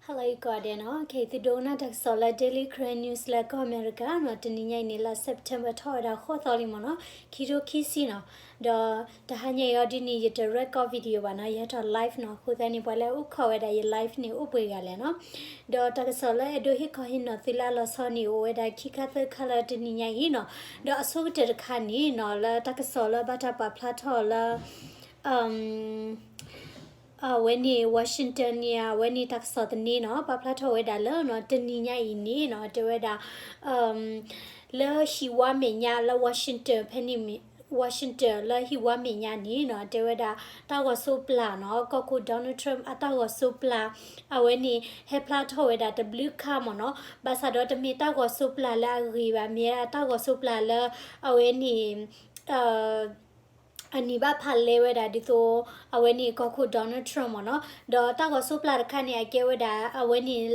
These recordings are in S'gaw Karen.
Hello ကိးဂၤဒဲးနီၤ, ခဲအံၤသုဒိကနၣ်တၢ်ကစီၣ်လၢ Daily Karen News လၢကီၢ်အမဲရကၤနီၤ, တနံၤညါအံၤန့ၣ် လါ September ထီၣ်ဝဲဒၣ်ဃိးသီလံမ့ၢ်နီၤ, ခံထိခံဆံနီၤ, ဒီးတဟါညါအံၤအီၤဒ်န့ၣ် ယတ record video ဘၣ်နီၤ, ယဟဲထီၣ် live နီၤ, အဃိသတးန့ၣ် ပှၤလၢအအိၣ်ခိးဝဲဒၣ်ယ live န့ၣ် အိၣ်ပှဲၤဂၤလဲၣ်နီၤ, ဒီးတၢ်ကစီၣ်လၢအဲၣ်ဒိးဟ့ၣ်ခီဟ့ၣ်နီၤသုလၢအလီၤဆီန့ၣ် အိၣ်ဝဲဒၣ်ခံခါသၢခါလၢတနံၤညါအံၤနီၤ, ဒီးအဆိကတၢၢ်တခါန့ၣ်နီၤ, လၢတၢ်ကစီၣ်လၢဘၣ်တၢ်ပာ်ဖျါထီၣ်လၢ အဝဲန့ၣ် Washington န့ၣ် အဝဲန့ၣ်တၢ်ကစီၣ်သန့နီၤ, ပာ်ဖျါထီၣ်ဝဲဒၣ်လၢနီၤ, တနံၤညါအံၤန့ၣ်နီၤ, တဲဝဲဒၣ် လၢဟံၣ်ဝါမဲာ်ညါလၢ Washington ဖဲန့ၣ် Washington လၢဟံၣ်ဝါမဲာ်ညါန့ၣ်နီၤ, တဲဝဲဒၣ်တၢ်ဂီၤစိပျၢ်နီၤ, ကီၢ်ခိၣ် Donald Trump အတၢ်ဂီၤစိပျၢ် အဝဲန့ၣ် ဟဲဖျါထီၣ်ဝဲဒၣ်တဘျုးခါမ့ၢ်နီၤ, ဘၣ်ဆၣ်ဒီးတမ့ၢ်တၢ်ဂီၤစိပျၢ်လၢအဂ့ၤဘၣ်, မ့ၢ်ဝဲဒၣ်တၢ်ဂီၤစိပျၢ်လၢ အဝဲန့ၣ် အနံၣ်ဘၣ်ဖးလဲဝဲဒၣ်ဒ်သိး အဝဲန့ၣ်ကီၢ်ခိၣ် Donald Trump မ့ၢ်နီၤ, ဒီးတၢ်ဂီၤစိပျၢ်တခါန့ၣ် အကဲဝဲဒၣ် အဝဲန့ၣ်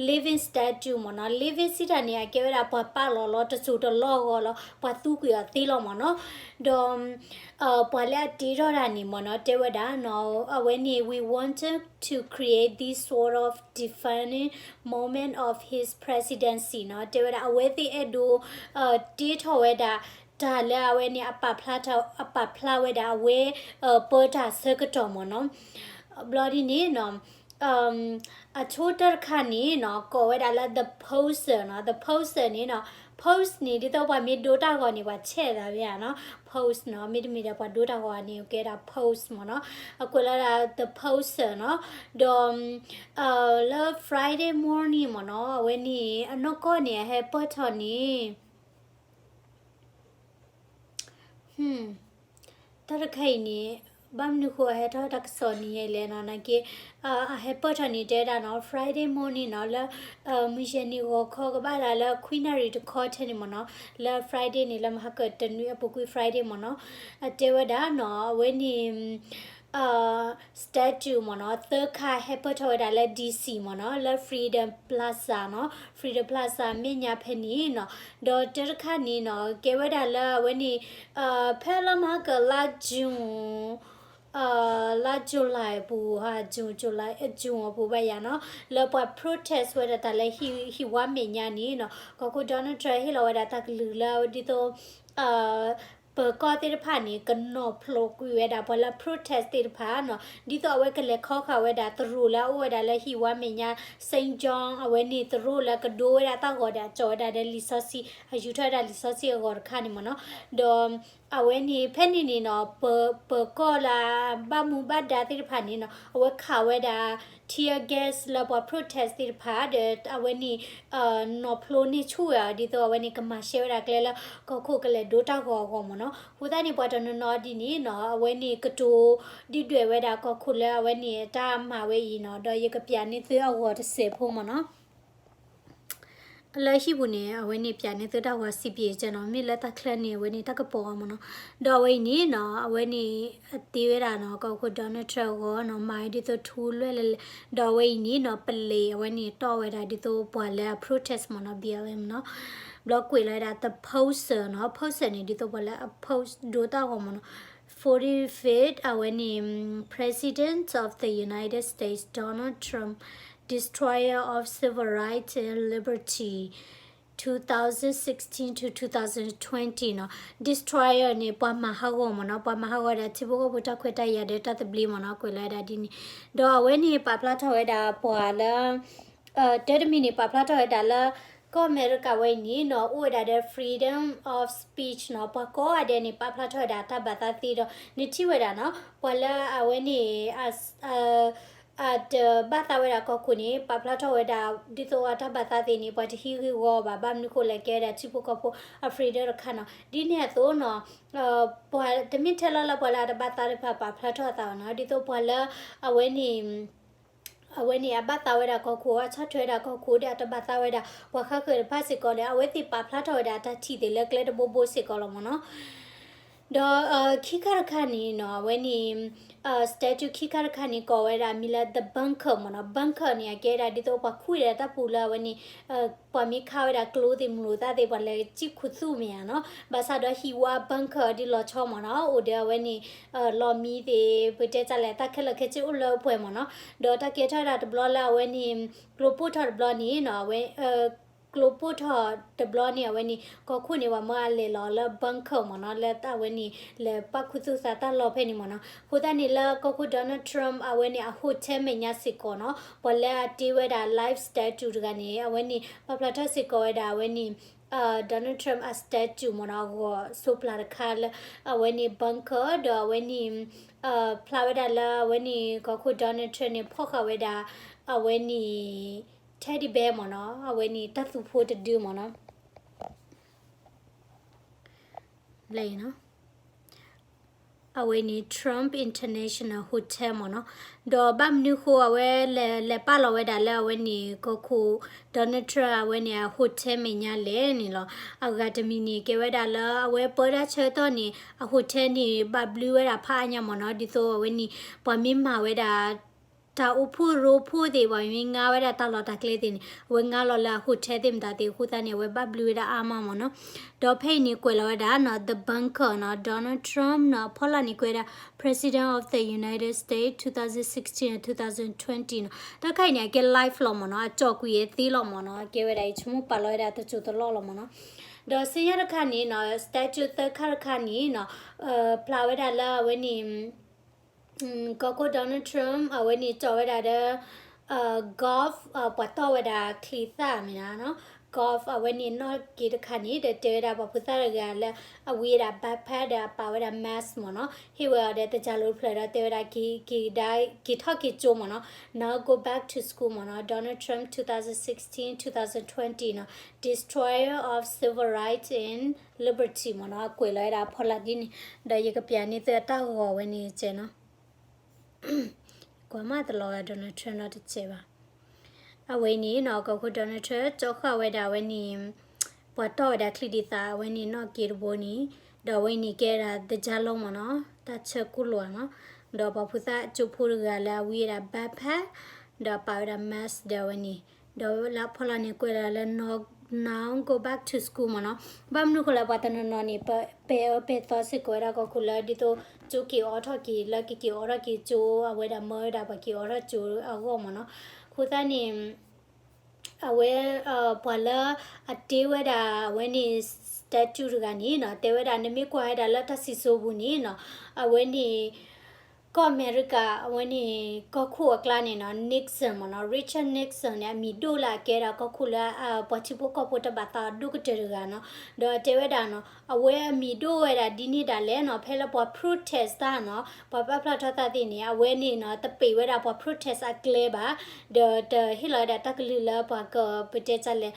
living statue မ့ၢ်နီၤ, living စံးတၢ်န့ၣ် အကဲဝဲဒၣ်ပှၤပာ်လီၤလီၤတစိၢ်တလီၢ်အဂီၢ်လီၤ, ပှၤသူကွံာ်အီၤသ့လီၤမ့ၢ်နီၤ, ဒီး ပှၤလၢအတ့ထီၣ်တၢ်န့ၣ်မ့ၢ်နီၤ, တဲဝဲဒၣ်နီၤ, အဝဲန့ၣ် we wanted to create this sort of defining moment of his presidency နီၤ, တဲဝဲဒၣ်အဝဲသ့ၣ်အဲၣ်ဒိး တ့ထီၣ်ဝဲဒၣ် တၢ်လၢအဝဲန့ၣ် အပာ်ဖျါထီၣ် အပာ်ဖျါဝဲဒၣ်အဝဲ ပၢတၢ်ဆၢကတီၢ်မ့ၢ်နီၤ, ဘျီဒ်န့ၣ်နီၤ အဆိကတၢၢ်တခါန့ၣ်နီၤ ကိးဝဲဒၣ်လၢ the poster နီၤ, the poster န့ၣ်နီၤ, post န့ၣ် ဒ်သိးပှၤမ့ၢ်ဒိတၢ်ဂီၤန့ၣ် ပှၤဆဲးသးဝဲဧါနီၤ, post နီၤ, မ့တမ့ၢ်ဒီးပှၤဒိတၢ်ဂီၤန့ၣ် ကဲဒၣ် post မ့ၢ်နီၤ, အကွဲးလၢဒၣ် the poster နီၤ, ဒီး လၢ Friday morning မ့ၢ်နီၤ, အဝဲန့ၣ် အနီၢ်ကီၢ်န့ၣ် အဟဲပၢၢ်ထီၣ်န့ၣ် တၢ်တခါအံၤန့ၣ် ဘၣ်မနုၤဃိအဟဲထီၣ်တၢ်ကစီၣ်န့ၣ်လဲၣ်နီၤ, နာ်က့ အဟဲပၢၢ်ထီၣ်န့ၣ် တဲဒၣ်နီၤ Friday morning နီၤ, လၢ မုၢ်ယဲၢ်နံၤဂီၤခီကဘၣ်ဒၣ်လၢ ခွံနၣ်ရံၣ်တခီထဲန့ၣ်မ့ၢ်နီၤ, လၢ Friday န့ၣ် လၢမဟါကတနွံအပူၤကွံာ် Friday မ့ၢ်နီၤ, အတဲဝဲဒၣ်နီၤ အဝဲန့ၣ် statue မ့ၢ်နီၤ, သၢခါဟဲပၢၢ်ထီၣ်ဝဲဒၣ်လၢ D C မ့ၢ်နီၤ, လၢ Freedom Plaza နီၤ, Freedom Plaza မဲာ်ညါဖဲန့ၣ်နီၤ, ဒီးတၢ်တခါန့ၣ်နီၤ ကဲဝဲဒၣ်လၢအဝဲန့ၣ် ဖဲလၢမဟါကလါ June လါ July အပူၤ June July June အပူၤဘၣ်ယၤနီၤ, လၢပှၤ protest ဝဲဒၣ်တၢ်လၢဟံၣ်ဝါမဲာ်ညါန့ၣ်နီၤ, ကီၢ်ခိၣ် Donald Trump ဟ့ၣ်လီၤဝဲဒၣ်တၢ်ကလုၢ်လၢဒ်သိး ပၢၤကီၢ်သ့ၣ်တဖၣ်န့ၣ် ကနီၤဖျိးကွံာ်ဝဲဒၣ်ပှၤလၢ protest သ့ၣ်တဖၣ်နီၤ, ဒ်သိးအဝဲကလဲၤခီဃာ်ဝဲဒၣ်သရိာ်လၢအအိၣ်ဝဲဒၣ်လၢဟံၣ်ဝါမဲာ်ညါ Saint John အဝဲန့ၣ်သရိာ်လၢကဒိဝဲဒၣ်တၢ်ဂီၤဒီးအကၠီၣ်ဝဲဒၣ်ဒီးလံာ်စီဆှံ အယူၤထီၣ်ဝဲဒၣ်လံာ်စီဆှံအဂီၤတခါန့ၣ်မ့ၢ်နီၤ, ဒီး အဝဲန့ၣ် ဖဲန့ၣ်န့ၣ်နီၤ ပၢၤကီၢ်လၢဘၣ်မူဘၣ်ဒါသ့ၣ်တဖၣ်န့ၣ်နီၤ အဝဲခးဝဲဒၣ် tear gas လၢပှၤ protest သ့ၣ်တဖၣ်ဒီး အဝဲန့ၣ် နီၤဖျိန့ၢ်ဆူၣ်ဝဲအီၤ ဒ်သိးအဝဲန့ၣ် ကမၤရှဲဝဲဒၣ်ကျဲလၢ ကီၢ်ခိၣ်ကလဲၤဒိတၢ်ဂီၤအဂီၢ်မ့ၢ်နီၤ. အဃိသတးန့ၣ် ပှၤတနီၤနီၤဒ်န့ၣ်နီၤ အဝဲန့ၣ်ကတိၤဒုၣ်ဒွဲၣ်ဝဲဒၣ်ကီၢ်ခိၣ်လၢအဝဲန့ၣ်တၢ်မၤဝဲအံၤနီၤ, ဒီးယကပျးန့ၢ်သုအဂီၤတစဲးဖိမ့ၢ်နီၤ. လၢဟံၣ်ပူၤန့ၣ် အဝဲန့ၣ်ပျးန့ၢ်သုတၢ်ဂီၤ စံးပျ့ၤကနီၤ, မ့ၢ်လၢတၢ်ချၢန့ၣ် အဝဲန့ၣ်တၢ်ကပီၤအီၤမ့ၢ်နီၤ. ဒီးအဝဲအံၤန့ၣ်နီၤ အဝဲန့ၣ်အတ့ဝဲဒၣ်နီၤ ကီၢ်ခိၣ် Donald Trump အဂီၢ်နီၤ မၤဝဲဒ်သိးထူလွဲၢ်လဲၣ်လဲၣ်. ဒီးအဝဲအံၤန့ၣ်နီၤ ပလံၤအဝဲန့ၣ်တီၢ်ဝဲဒၣ်ဒ်သိးပှၤလၢအ protest မ့ၢ်နီၤ ဘံၣ်လၢမ့ၢ်နီၤ. ဘျီကွဲးလီၤဝဲဒၣ် the poster နီၤ, poster န့ၣ် ဒ်သိးပှၤလၢအ post ဒိတၢ်ဂီၤမ့ၢ်နီၤ. forty-fifth အဝဲန့ၣ် President of the United States Donald Trump, destroyer of civil rights and liberty, two thousand sixteen to two thousand twenty နီၤ. destroyer န့ၣ် ပှၤမၤဟးဂီၤမ့ၢ်နီၤ, ပှၤမၤဟးဂီၤဒၣ်ထံဖိကီၢ်ဖိတၢ်ခွဲးတၢ်ယာ်ဒီးတၢ်သဘျ့မ့ၢ်နီၤ, ကွဲးလီၤဝဲဒၣ်ဒ်န့ၣ်. ဒီးအဝဲန့ၣ်ပာ်ဖျါထီၣ်ဝဲဒၣ်ပှၤလၢ တၢ်တမံၤန့ၣ် ပာ်ဖျါထီၣ်ဝဲဒၣ်လၢ ကီၢ်အမဲရကၤဝဲအံၤန့ၣ်နီၤ အိၣ်ဝဲဒၣ်ဒီး freedom of speech နီၤ, ပှၤကိးဂၤဒဲးန့ၣ် ပာ်ဖျါထီၣ်ဝဲဒၣ်တၢ်ဘၣ်သးသ့ဒီး နထံၣ်ဝဲဒၣ်နီၤ ပှၤလၢအဝဲန့ၣ် အတဘၣ်သးဝဲဒၣ်ကီၢ်ခိၣ်န့ၣ် ပာ်ဖျါထီၣ်ဝဲဒၣ် ဒ်သိးအတၢ်ဘၣ်သးသ့န့ၣ် ပှၤတဟံးဂ့ၢ်ဂီၢ်ဘၣ်, ဘၣ်မနုၤဃိလဲၣ် ကဲဝဲဒၣ်ထံဖိကီၢ်ဖိ အ freedom တခါနီၤ. ဒ်န့ၣ်အသိးနီၤ ပှၤတမ့ၢ်ထဲလီၤလၢပှၤလၢအတဘၣ်သးတဖၣ်ပာ်ဖျါထီၣ်အသးဘၣ်နီၤ, ဒ်သိးပှၤလၢအဝဲန့ၣ် အဝဲန့ၣ်အဘၣ်သးဝဲဒၣ်ကီၢ်ခိၣ် အဆီၣ်ထွဲဝဲဒၣ်ကီၢ်ခိၣ်ဒီးအတဘၣ်သးဝဲဒၣ် ပှၤဃါဃၢၤတဖၣ်စ့ၢ်ကီးဒီး အဝဲသ့ၣ်ပာ်ဖျါထီၣ်ဝဲဒၣ်အတၢ်ထံၣ်သ့ၣ်လၢကျဲတဘိဘိစ့ၢ်ကီးလီၤမ့ၢ်နီၤ. ဒီး ခံခါတခါန့ၣ်နီၤ အဝဲန့ၣ် statue ခံခါတခါန့ၣ် ကိးဝဲဒၣ်မံၤလၢ the bunker မ့ၢ်နီၤ. Bunker န့ၣ် အကဲဒၣ်ဒ်သိးပှၤခူၣ်ဒၣ်တၢ်ပူၤလၢအဝဲန့ၣ် ပှၤမ့ၢ်ခးဝဲဒၣ်ကျိသ့ၣ်မလိာ်သၣ်သ့ၣ် ပှၤလဲၤစံၣ်ခူသူၣ်မ့ၢ်ဧါနီၤ. ဘၣ်ဆၣ်ဒီးဟံၣ်ဝါ bunker ဒ်လီၤဆီမ့ၢ်နီၤ အိၣ်ဒီးအဝဲန့ၣ် လီၢ်မံသ့ၣ် ပတဲတၢ်လဲၣ် တၢ်ခဲလၢာ်ခဲဆ့အိၣ်လၢအပှဲၤမ့ၢ်နီၤ. ဒီးတၢ်ကဲထီၣ်ဝဲဒၣ်တဘျီလၢအဝဲန့ၣ် ကျိပိၢ်ထီၣ်တဘျီန့ၣ်နီၤ အဝဲ ကျိပိၢ်ထီၣ်တဘျီန့ၣ် အဝဲန့ၣ် ကီၢ်ခိၣ်န့ၣ် ပှၤမၢအလဲၤလီၤလၢ bunker မ့ၢ်နီၤ လၢအဝဲန့ၣ် လဲၤပာ်ခူသူၣ်သးတၢ်လီၢ်ဖဲန့ၣ်မ့ၢ်နီၤ. အဃိသတးန့ၣ်လၢကီၢ်ခိၣ် Donald Trump အဝဲန့ၣ် အ hotel မဲာ်ညါစ့ၢ်ကီးနီၤ ပှၤလၢအတ့ဝဲဒၣ် life statue တဂၤန့ၣ် အဝဲန့ၣ် ပာ်ဖျါထီၣ်စ့ၢ်ကီးဝဲဒၣ်အဝဲန့ၣ် Donald Trump အ statue မ့ၢ်နီၤ အဂီၤစိးပျၤတခါလၢ အဝဲန့ၣ် bunker ဒီးအဝဲန့ၣ် ဖျါဝဲဒၣ်လၢအဝဲန့ၣ် ကီၢ်ခိၣ် Donald Trump န့ၣ် ဖီၣ်ဃာ်ဝဲဒၣ် အဝဲန့ၣ် teddy bear မ့ၢ်နီၤ အဝဲန့ၣ် တၢ်သူဖိတဒုမ့ၢ်နီၤ လၢ အဝဲန့ၣ် Trump International Hotel မ့ၢ်နီၤ. ဒီးဘၣ်မနုၤဃိအဝဲလဲၤပာ်လီၤဝဲဒၣ်လၢအဝဲန့ၣ် ကီၢ်ခိၣ် Donald Trump အဝဲန့ၣ် အ hotel မဲာ်ညါလဲၣ်န့ၣ်လီၤ. အဂၤတမံၤန့ၣ် ကဲဝဲဒၣ်လၢအဝဲပၢတၢ်ဆၢကတီၢ်န့ၣ် အ hotel န့ၣ် ဘၣ်ဘျုးဝဲဒၣ်ဖးအါညါမ့ၢ်နီၤ ဒ်သိးအဝဲန့ၣ် ပှၤမ့ၢ်မၤဝဲဒၣ် တၢ်အိၣ်ဖှိၣ်ရိဖှိၣ်သ့ၣ် ပှၤမ့ၢ်ငါဝဲဒၣ်တၢ်လီၢ်တၢ်ကျဲသ့ၣ်န့ၣ် အဝဲငါလီၤလၢအ hotel သ့ၣ်မတၤသ့ၣ်အဃိသတးန့ၣ် အဝဲဘၣ်ဘျုးဝဲဒၣ်အါမးမ့ၢ်နီၤ. ဒီးဖဲအံၤန့ၣ်ကွဲးလီၤဝဲဒၣ်နီၤ the bunker နီၤ Donald Trump နီၤ အဖီလာ်န့ၣ်ကွဲးဒၣ် President of the United States two thousand sixteen and two thousand twenty နီၤ. တၢ်ခါအံၤန့ၣ် အကဲ live လီၤမ့ၢ်နီၤ အကၠီၣ်ကွံာ်အသ့လီၤမ့ၢ်နီၤ ကဲဝဲဒၣ်အံၤဆိကမိၣ်ပာ်လီၤဝဲဒၣ်တစိၢ်တလီၢ်လီၤမ့ၢ်နီၤ. ဒီးဆူညါတခါန့ၣ်နီၤ statue သၢခါတခါန့ၣ်နီၤ ဖျါဝဲဒၣ်လၢအဝဲန့ၣ် ကီၢ်ခိၣ် Donald Trump အဝဲန့ၣ်ကၠီၣ်ဝဲဒၣ်ဒီး golf ပှၤတီၢ်ဝဲဒၣ်ချံသၣ်မ့ၢ်နီၤ golf အဝဲန့ၣ်နီၣ်က့တခါန့ၣ် ဒီးတဲဝဲဒၣ်ပှၤဖိသၣ်တဂၤလၢ အဝံဝဲဒၣ် backpack ဒီးအပာ်ဝဲဒၣ် mask မ့ၢ်နီၤ ဟ့ၣ်ဝဲအီၤဒီးတစၢ်လိၤတဖျၢၣ်ဒီးတဲဝဲဒၣ် က့ၤထီၣ်က့ၤကၠိမ့ၢ်နီၤ now go back to school မ့ၢ်နီၤ Donald Trump two thousand sixteen, two thousand twenty နီၤ destroyer of civil rights and liberty မ့ၢ်နီၤ အကွဲးလီၤဝဲဒၣ်အဖီလာ်ဒ်န့ၣ် ဒီးယကပျးန့ၢ်သုအတၢ်ဂီၤဝဲန့ၣ်ကဲနီၤ ကွၢ်မးတလီၤဂာ် Donald Trump နီတစဲးဘၣ်. အဝဲန့ၣ်နီၤ ကီၢ်ခိၣ် Donald Trump ကၠီဃာ်ဝဲဒၣ်အဝဲန့ၣ် ပှၤတီၢ်ဝဲဒၣ်ချံဒ်သး အဝဲန့ၣ်နီၣ်က့တဘိန့ၣ် ဒီးအဝဲန့ၣ်ကဲဒၣ် the ကၠါလိမ့ၢ်နီၤ တၢ်ဆၢကိၣ်လိာ်နီၤ ဒီးပှၤဖိသၣ်ကၠိဖိတဂၤလၢအဝံဝဲဒၣ် backpack ဒီးပာ်ဝဲဒၣ် mask ဒီးအဝဲန့ၣ် ဒီးလၢအဖီလာ်န့ၣ်ကွဲးဒၣ်လၢ now go back to school မ့ၢ်နီၤ ဘၣ်မနုၤဃိလၢပှၤတနီၤနီၤန့ၣ် ပဲာ်အၢပဲာ်သီစ့ၢ်ကီးဝဲဒၣ်ကီၢ်ခိၣ်လၢဒ်သိး ကၠိက့ၤအိးထီၣ်က့ၤ လၢကက့ၤအိးထီၣ်က့ၤကၠိ အဝဲဒၣ်မၢဝဲဒၣ်ပှၤက့ၤအိးထီၣ်ကၠိအဂီၢ်မ့ၢ်နီၤ အဃိသတးန့ၣ် အဝဲ ပှၤလၢအတ့ဝဲဒၣ်အဝဲန့ၣ် statue တဂၤန့ၣ်နီၤ တဲဝဲဒၣ် နမ့ၢ်ကွၢ်ဝဲဒၣ်လၢတၢ်စံၣ်စိၤပူၤန့ၣ်နီၤ အဝဲန့ၣ် ကီၢ်အမဲရကၤ အဝဲန့ၣ် ကီၢ်ခိၣ်အကျါန့ၣ်နီၤ Nixon မ့ၢ်နီၤ Richard Nixon န့ၣ် အမံၤဒိၣ်လၢအကဲဒၣ်ကီၢ်ခိၣ်လၢ ပှၤထံဖိကီၢ်ဖိတဘၣ်သးအီၤဒိၣ်ကတၢၢ်တဂၤနီၤ ဒီးတဲဝဲဒၣ်နီၤ အဝဲအမံၤဒိၣ်ဝဲဒၣ်ဒ်န့ၣ်ဒၣ်လဲာ်နီၤ ဖဲလၢပှၤ protest တၢ်နီၤ ပှၤပာ်ဖျါထီၣ်သးသ့ၣ်န့ၣ် အဝဲန့ၣ်နီၤ တပ့ၤဝဲဒၣ်ပှၤ protest အကျဲဘၣ် ဒီးတဟ့ၣ်လီၤဝဲဒၣ်တၢ်ကလုၢ်လၢပှၤကပတဲတၢ်လဲၣ်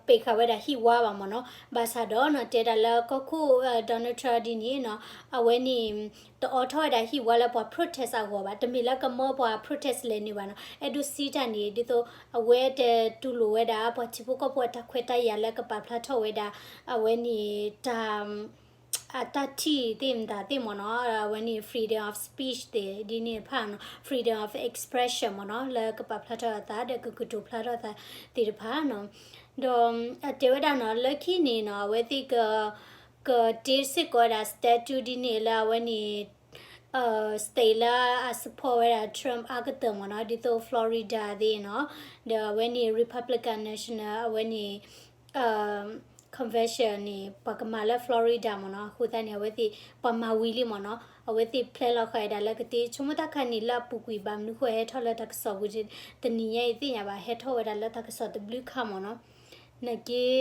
ပ့ၤဃာ်ဝဲဒၣ်ဟံၣ်ဝါဘၣ်မ့ၢ်နီၤ ဘၣ်ဆၣ်ဒီးနီၤ တဲဒၣ်လၢကီၢ်ခိၣ် Donald Trump ဒ်န့ၣ်နီၤ အဝဲန့ၣ် တအိးထီၣ်ဝဲဒၣ်ဟံၣ်ဝါလၢပှၤ protest အဂီၢ်ဘၣ် တမ့ၢ်လၢကမၢပှၤ protest လဲၤနုာ်ဘၣ်နီၤ အဲၣ်ဒိးစံးတၢ်န့ၣ် ဒ်သိး အဝဲတတူၢ်လိာ်ဝဲဒၣ် ပှၤထံဖိကီၢ်ဖိအတၢ်ခွဲးတၢ်ယာ်လၢကပာ်ဖျါထီၣ်ဝဲဒၣ် အဝဲန့ၣ်တၢ် အတၢ်ထံၣ်သ့ၣ်မတၤသ့ၣ်မ့ၢ်နီၤ အဝဲန့ၣ် freedom of speech သ့ၣ်ဒ်န့ၣ်တဖၣ်နီၤ freedom of expression မ့ၢ်နီၤ လၢကပာ်ဖျါထီၣ်အသး ဒီးကကတိၤဖျါထီၣ်အသးသ့ၣ်တဖၣ်နီၤ ဒီးအတဲဝဲဒၣ်နီၤ လၢခံန့ၣ်နီၤ အဝဲသ့ၣ်က ကတ့စ့ၢ်ကီးဝဲဒၣ် statue ဒ်န့ၣ်လၢအဝဲန့ၣ် state လၢအ support ဝဲဒၣ် Trump အါကတၢၢ်မ့ၢ်နီၤ ဒ်သိး Florida သ့ၣ်နီၤ ဒီးအဝဲန့ၣ် Republican National အဝဲန့ၣ် convention န့ၣ် ပှၤကမၤလၢ Florida မ့ၢ်နီၤ အဃိသတးန့ၣ် အဝဲသ့ၣ် ပှၤမၤဝံၤလံမ့ၢ်နီၤ အဝဲသ့ၣ်ဖျဲလီၤဃာ်ဝဲဒၣ်လၢကတ့ ဆိကမိၣ်တၢ်ခါန့ၣ် လၢအပူၤကွံာ်ဘၣ်မနုၤဃိဟဲထီၣ်လၢတၢ်ကစီၣ်ပူၤ တနံၤညါအံၤသ့ၣ်ညါဘၣ် ဟဲထီၣ်ဝဲဒၣ်လၢတၢ်ကစီၣ်တဘျုးခါမ့ၢ်နီၤ နာ်က့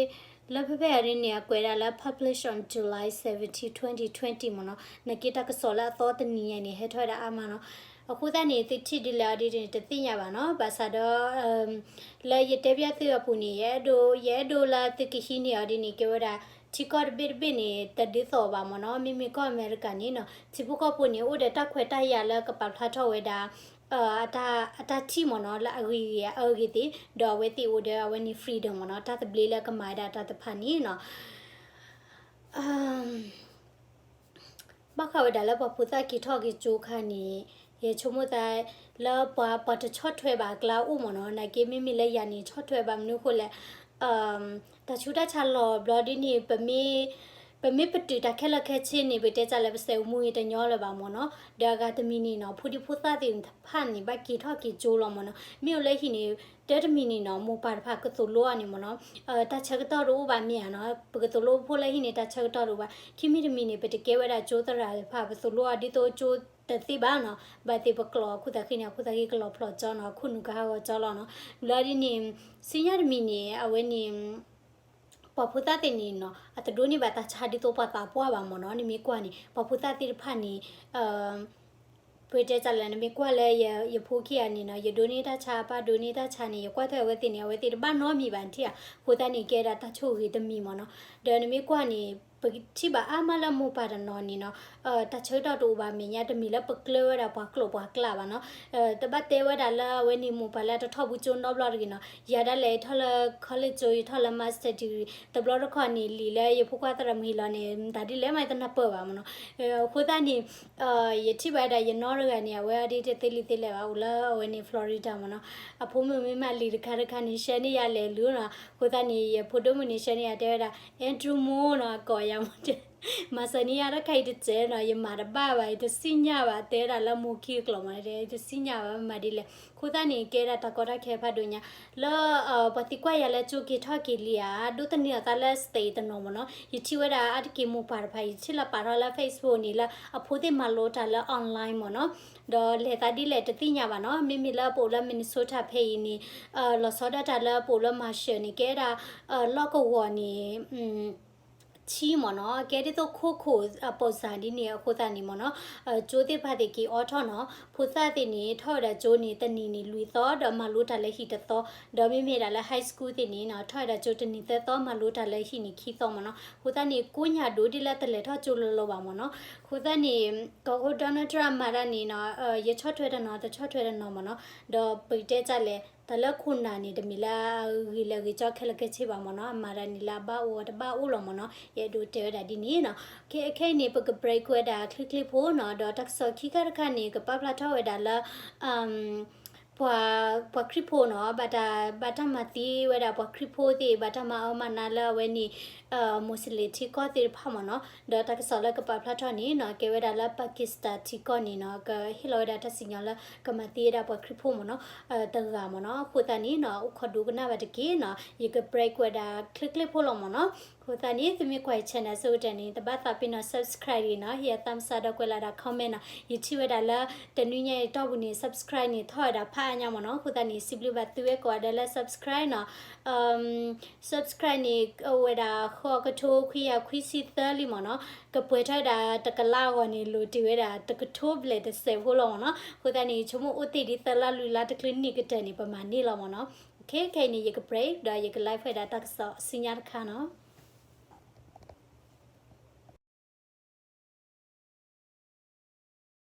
လၢဖဲဖဲအံၤန့ၣ် အကွဲးဒၣ်လၢ publish on July seventeen, twenty twenty မ့ၢ်နီၤ နာ်က့တၢ်ကစီၣ်လၢအသီတနံၤညါအံၤန့ၣ် ဟဲထီၣ်ဝဲဒၣ်အါမးနီၤ အဃိသတးန့ၣ် သုထံၣ်ဒ်လဲၣ်အီၤဒ်န့ၣ် တသ့ၣ်ညါဘၣ်နီၤ ဘၣ်ဆၣ်ဒီး လၢယတဲပျၢ်သုအပူၤန့ၣ် ယအဲၣ်ဒိး ယအဲၣ်ဒိးလၢသုကဟံးန့ၢ်အီၤဒ်န့ၣ် ကဲဝဲဒၣ် ထံကီၢ်တဘ့ၣ်တဘ့ၣ်န့ၣ် တဒ်သိးဘၣ်မ့ၢ်နီၤ မ့မ့ၢ်ကီၢ်အမဲရကၤန့ၣ်နီၤ ထံဖိကီၢ်ဖိန့ၣ် အိၣ်ဒီးတၢ်ခွဲးတၢ်ယာ်လၢကပာ်ဖျါထီၣ်ဝဲဒၣ် အတၢ်ထံၣ်မ့ၢ်နီၤ လၢအဂ့ၤဂ့ၤအအၢဂ့ၤသ့ၣ် ဒီးအဝဲသ့ၣ်အိၣ်ဒီးအဝဲန့ၣ် freedom မ့ၢ်နီၤ တၢ်သဘျ့လၢကမၤဝဲဒၣ်တၢ်တဖၣ်န့ၣ်နီၤ ဘၣ်ဃးဝဲဒၣ်လၢပှၤဖိသၣ်က့ၤထီၣ်က့ၤကၠိခါန့ၣ် ယဆိကမိၣ်သးလၢပှၤ ပှၤတဆီၣ်ထွဲဘၣ်အကျါအိၣ်မ့ၢ်နီၤ, နာ်က့မ့မ့ၢ်လၢယၤန့ၣ် ဆီၣ်ထွဲဘၣ်မနုၤအဃိလဲၣ်, တၢ်ဆူးတၢ်ဆါလီၤဘျီဒ်န့ၣ် ပမ့ၢ် ပမ့ၢ်ပတုာ်တၢ်ခဲလၢာ်ခဲဆ့န့ၣ် ပတဲတၢ်လၢပစဲးအိၣ်မူအံၤတညီလၢၤဘၣ်မ့ၢ်နီၤ, ဒီးအဂၤတမံၤန့ၣ်နီၤ ဖိဒံဖိသၣ်သ့ၣ်တဖၣ်န့ၣ် ဘၣ်က့ၤထီၣ်က့ၤကၠိလီၤမ့ၢ်နီၤ, မ့ၢ်အိၣ်လၢဟံၣ်န့ၣ် တၢ်တမံၤန့ၣ်နီၤ မိၢ်ပၢ်တဖၣ်ကသိၣ်လိအီၤန့ၣ်မ့ၢ်နီၤ, တၢ်ဆၢကတီၢ်တအိၣ်ဘၣ်မ့ၢ်ဧါနီၤ, ပကသိၣ်လိဖိလၢဟံၣ်န့ၣ် တၢ်ဆၢကတီၢ်တအိၣ်ဘၣ်, ခံမံၤတမံၤန့ၣ် ပတကဲဝဲဒၣ်ကၠိသရၣ်တဖၣ် ပသိၣ်လိအီၤဒ်သိးကၠိတသ့ဘၣ်နီၤ, ဘၣ်သ့ၣ်ပကျိာ်အခိၣ်သးဃံန့ၣ် အခိၣ်သးဃံကလီၤဖျိးကၠီနီၤ, ခိၣ်နူာ်ကဟးဂီၤကၠီလီၤနီၤ, ဘျီဒ်န့ၣ် ဆူညါတမံၤန့ၣ် အဝဲန့ၣ် ပှၤဖိသၣ်သ့ၣ်န့ၣ်နီၤ အတဒိးန့ၢ်ဘၣ်တၢ်ဆါဒ်သိးပှၤသးပှၢ်ဘၣ်မ့ၢ်နီၤ, နမ့ၢ်ကွၢ်န့ၣ် ပှၤဖိသၣ်သ့ၣ်တဖၣ်န့ၣ် ပတဲတၢ်လၢ နမ့ၢ်ကွၢ်လၢယဖိခံဂၤန့ၣ်နီၤ ယဒိးန့ၢ်တၢ်ဆါ အပၢ်ဒိးန့ၢ်တၢ်ဆါန့ၣ် ယကွၢ်ထွဲအဝဲသ့ၣ်န့ၣ် အဝဲသ့ၣ်တဘၣ်နီတမံၤဘၣ်ထံၣ်ဧါ, အဃိသတးန့ၣ် ကဲဒၣ်တၢ်ဆိၣ်ဂ့ၤတမံၤမ့ၢ်နီၤ, ဒီးနမ့ၢ်ကွၢ်န့ၣ် ပထံၣ်ဘၣ်အါမးလၢမိၢ်ပၢ်တနီၤန့ၣ်နီၤ တၢ်ဆၢကတီၢ်တအိၣ်ဘၣ် မဲာ်ညါတမံၤလၢပကျၢၤဝဲဒၣ်ပှၤကျိာ်ပှၤကျဲဘၣ်နီၤ, တဘၣ်တဲဝဲဒၣ်လၢအဝဲန့ၣ်မိၢ်ပၢ်လၢတထီၣ်ဘူးကၠိနီတဘျီတဂ့ၤနီၤ, ယၤဒၣ်လဲာ်ယထီၣ်လၢ college ကၠိ ယထီၣ်လၢ master degree တဘျီတခီၣ်န့ၣ် လံာ်လၢယဖိခွါသရၣ်မုၣ်ဟ့ၣ်လီၤန့ၣ် တၢ်ဒ်လဲၣ်မးတနၢ်ပၢၢ်ဘၣ်မ့ၢ်နီၤ, အဃိသတးန့ၣ် ယထံၣ်ဘၣ်ဝဲဒၣ်ယနီၢ်တဂၤန့ၣ် အဝဲအဒ့တသ့လံာ်သ့လဲၣ်ဘၣ် အိၣ်လၢအဝဲန့ၣ် Florida မ့ၢ်နီၤ, အဖိမုၣ်မ့ၢ်မၤလံာ်တခါတခါန့ၣ် ဆှၢန့ၢ်ယၤလဲၤလူၤနီၤ, အဃိသတးန့ၣ် ယဖိဒိၣ်မုၣ်န့ၣ် ဆှၢန့ၢ်ယၤတဲဝဲဒၣ် Andrew မိၢ်နီၤ အကိးယၤမ့ၢ်တဲ မၤစၢၤန့ၢ်ယၤတၢ်ခါအံၤတစဲးနီၤ, ယမၤတဘၣ်ဘၣ် ယတသ့ၣ်ညါဘၣ် တဲဝဲဒၣ်လၢမိၢ်ခံအကျိာ်မ့ၢ်နီၤ, ယတသ့ၣ်ညါဘၣ် မၤဒ်လဲၣ်, အဃိသတးန့ၣ် ကဲဒၣ်တၢ်ကီတၢ်ခဲဖးဒိၣ်ညါ လၢ ပှၤသံကွၢ်ယၤလၢကၠိက့ၤထီၣ်က့ၤလံဧါ, ဒိးသန့ၤအသးလၢ state တနီၤမ့ၢ်နီၤ, ယထံၣ်ဝဲဒၣ်အါတက့ၢ်မိၢ်ပၢ်တဖၣ် ယထံၣ်လၢပာ်ထီၣ်လၢ Facebook န့ၣ်လၢ အဖိသ့ၣ်မၤလိတၢ်လၢ online မ့ၢ်နီၤ, ဒီးလဲၤသးဒ်လဲၣ်တသ့ၣ်ညါဘၣ်နီၤ, မ့မ့ၢ်လၢပအိၣ်လၢ Minnesota ဖဲအံၤန့ၣ် လီၤဆီဒၣ်တၢ်လၢပအိၣ်လၢ Marshall န့ၣ် ကဲဒၣ် လီၢ်ကဝီၤန့ၣ် ထံမ့ၢ်နီၤ, ကဲဒ်သိးခိခိၣ်အပိာ်စၢ်ဒ်န့ၣ် အဃိသတးန့ၣ်မ့ၢ်နီၤ, ကၠိသ့ၣ်တဖၣ်သ့ၣ်က့ၤအိးထီၣ်နီၤ, ဖိသၣ်သ့ၣ်န့ၣ် ထီၣ်ဝဲဒၣ်ကၠိန့ၣ် တနံၤန့ၣ်လွံၢ်သီ ဒီးမၤလိတၢ်လၢဟံၣ်တသီ, ဒီးမ့မ့ၢ်ဒၣ်လၢ high school သ့ၣ်န့ၣ်နီၤ ထီၣ်ဝဲဒၣ်ကၠိတနံၤသၢသီ မၤလိတၢ်လၢဟံၣ်န့ၣ်ခံသီမ့ၢ်နီၤ, အဃိသတးန့ၣ် ကိးညါဒိၣ်ဒ်လၢတလဲၤထီၣ်ကၠိလၢလီၤဘၣ်မ့ၢ်နီၤ, အဃိသတးန့ၣ် ကီၢ်ခိၣ် Donald Trump မၤတၢ်န့ၣ်နီၤ, ယဆီၣ်ထွဲတနီၤ တဆီၣ်ထွဲတနီၤမ့ၢ်နီၤ, ဒီးပကတဲတၢ်လဲၣ် တၢ်လၢခိၣ်နၢ်န့ၣ် တမ့ၢ်လၢအဂ့ၤလၢအဂ့ၤကၠီခဲလၢာ်ခဲဆ့ဘၣ်မ့ၢ်နီၤ, အမၤတၢ်န့ၣ်လၢအဘၣ်အိၣ်တဘၣ်အိၣ်လီၤမ့ၢ်နီၤ, ယအဲၣ်ဒိးတဲဝဲဒၣ်ဒ်န့ၣ်နီၤ, ခဲအံၤန့ၣ် ပက break ဝဲဒၣ်ချ့ချ့ဖိနီၤ, ဒီးတၢ်ကစီၣ်ခံခါတခါန့ၣ် ကပာ်ဖျါထီၣ်ဝဲဒၣ်လၢ ပှၤ ပှၤခရံာ်ဖိနီၤ, ဘၣ်တၢ် ဘၣ်တၢ်မၤသံဝဲဒၣ်ပှၤခရံာ်ဖိသ့ၣ် ဘၣ်တၢ်မၤအၢမၤနးလၢအဝဲန့ၣ် Muslim ထံကီၢ်သ့ၣ်တဖၣ်မ့ၢ်နီၤ, ဒီးတၢ်ကစီၣ်လၢကပာ်ဖျါထီၣ်န့ၣ်နီၤ ကဲဝဲဒၣ်လၢ Pakistan ထံကီၢ်န့ၣ်နီၤ ကဟ့ၣ်လီၤဝဲဒၣ်တၢ်စံၣ်ညီၣ်လၢကမၤသံဝဲဒၣ်ပှၤခရံာ်ဖိမ့ၢ်နီၤ, တဂၤမ့ၢ်နီၤ, အဃိသတးန့ၣ်နီၤ အိၣ်ခိးဒိကနၣ်ဘၣ်တက့ၢ်နီၤ, ယက break ဝဲဒၣ်ချ့ချ့ဖိလီၤမ့ၢ်နီၤ, အဃိသတးန့ၣ် သုမ့ၢ်ကွၢ်ယ channel အဆိကတၢၢ်န့ၣ် တဘၣ်သးပ့ၤနီၤ subscribe တဂ့ၤနီၤ, ဟ့ၣ်ယၤ thumbs up ဒီးကွဲးလီၤဒၣ် comment နီၤ, ယထံၣ်ဝဲဒၣ်လၢ တနွံညါအံၤတီၢ်ပူၤန့ၣ် subscribe န့ၣ် ထီၣ်ဝဲဒၣ်ဖးအါညါမ့ၢ်နီၤ, အဃိသတးန့ၣ် စံးဘျုးဘၣ်သုဝဲကိးဂၤဒဲးလၢ subscribe နီၤ, subscribe န့ၣ် အိၣ်ဝဲဒၣ်ဃိးကထိခွံကယၤခွံဆံသၢလံမ့ၢ်နီၤ, ကပှဲၤထီၣ်ဝဲဒၣ်တကလးအဂီၢ်န့ၣ် လိၤတ့ၢ်ဝဲဒၣ်တကထိဘျဲၣ်တစဲးဖိလီၤမ့ၢ်နီၤ, အဃိသတးန့ၣ် ဆိကမိၣ်အိၣ်တ့ၢ်ဒ်သၢလါလွံၢ်လါတချုးနံၣ်ကတၢၢ်န့ၣ် ပမၤန့ၢ်လီၤမ့ၢ်နီၤ. ခဲအံၤန့ၣ် ယက break ဒီးယက live ဝဲဒၣ်တၢ်ကစီၣ်ဆူညါတခါနီၤ.